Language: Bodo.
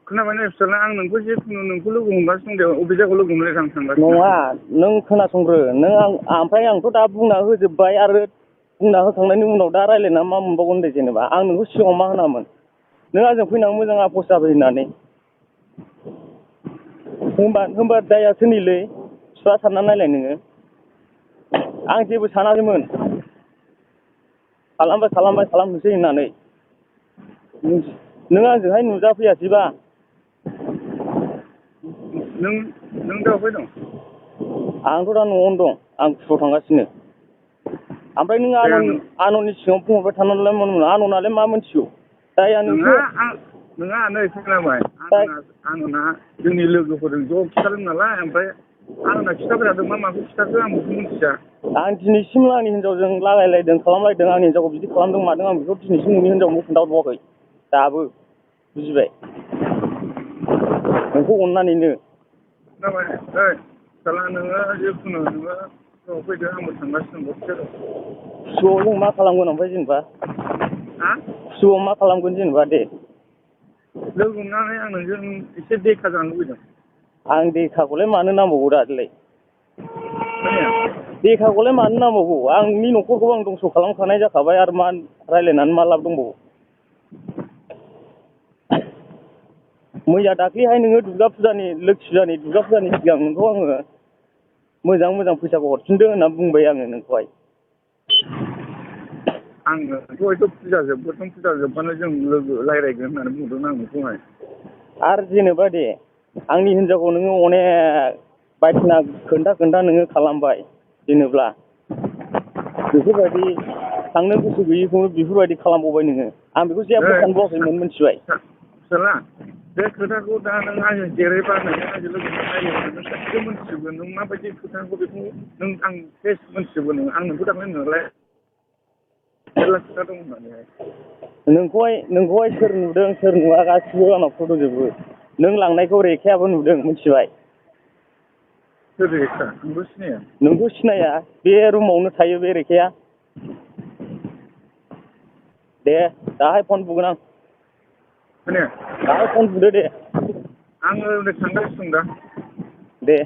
खोनाबाय नै फिसाला आं नोंखौ जिखुनु नोंखौ लोगो हमगासिनो दं दे अबे जायगायाव लोगो हमलाय आं थांगासिनो नङा नों खोनासंग्रो नों ओमफ्राय आंथ' दा बुंना होजोब्बाय आरो बुंना होखांनायनि उनाव दा रायज्लायना मा मोनबावगोन दे जेनेबा आं नोंखौ सिगाङाव मा होनामोन नों आंजों फैनानै मोजां आफस जाबाय होननानै होमबा दाया सोरनिलै बिफा सानना नायलाय नोङो आं जेबो सानाखैमोन खालामनोसै होननानै नों आंजोंहाय नुजाफैयासैबा नों दा अबहाय दं आंथ' दा न'आवनो दं आं स्कुलाव थांगासिनो ओमफ्राय नों दे आनननि सिगाङाव बुंहरबाय थानानैलाय मा मोनो आननालाय मा मोनथिगौ दाया नोंसो नोंहा नै खोनाबाय आनना जोंनि लोगोफोरजों ज' खिथादों नालाय ओमफ्राय आंना खिथाबाय थादों माखौ खिथाखो आं बेखौ मिथिया आं दिनैसिमबो आंनि हिनजावजों लागायलायदों खालामलायदों आंनि हिनजावखौ बिदि खालामदों मादों आं बेखौ दिनैसिम नोंनि हिनजावनो खोन्थाहरबावाखै दाबो बुजिबाय नोंखौ अननानैनो खोनाबाय ओइ फिसाला नोङो जिखुनु नोङो स्कुलाव फैदो आंबो थांगासिनो दं दसे खुसुआव जों मा खालामगोन ओमफ्राय जेनेबा हा खुसुआव मा खालामगोन जेनेबा दे लोगो हमनानै आं नोंजों एसे देखा जानो लुबैदों आं देखाखौलाय मानो नांबावगौ दालाय खोनाया देखाखौलाय मानो नांबावगौ आंनि न'खरखौ आं दंस' खालामखानाय जाखाबाय आरो मा रायज्लायनानै मा लाब दंबावो मैया दाख्लैहाय नोङो दुर्गा फुजानि लोखि फुजानि दुर्गा फुजानि सिगां नोंखौ आङो मोजां फैसाखौ हरफिनदो होनना बुंबाय आङो नोंखौहाय आङो हयथ' फुजा जोबबानो जों लोगो रायज्लायगोन होननानै बुंदों आं नोंखौहाय आरो जेनेबा दे आंनि हिनजावखौ नोङो अनेक बायदिसिना खोन्था नोङो खालामबाय जेनेब्ला बेफोरबायदि थांनो गोसो गैयिखौनो बेफोरबायदि खालामबावबाय नोङो आं बेखौ जेबो सानबावाखैमोन मिथिबाय फिसाला बे खोथाखौ दा नों आंजों देरैबा नोङो आंजों लोगो रायज्लायबा नों गासिबो मोनथिजोबगोन नों माबायदि खोथाखौ बेखौ नों आं फेस मोनथिजोबगोन नों आं नोंखौ दाख्लै नोंलाय मेरला खोथा दं होननानैहाय नोंखौहाय सोर नुदों सोर नुवा गासिबो आंनाव फट' दंजोबो नों लांनायखौ रेखायाबो नुदों मिथिबाय सोर रेखा आंबो सिनाया नोंखौ सिनाया बे रुमावनो थायो बे रेखाया दे दाहाय फन बुगोन आं खोनाया दाहाय फन बुदो दे आङो नै थांगासिनो दं दा दे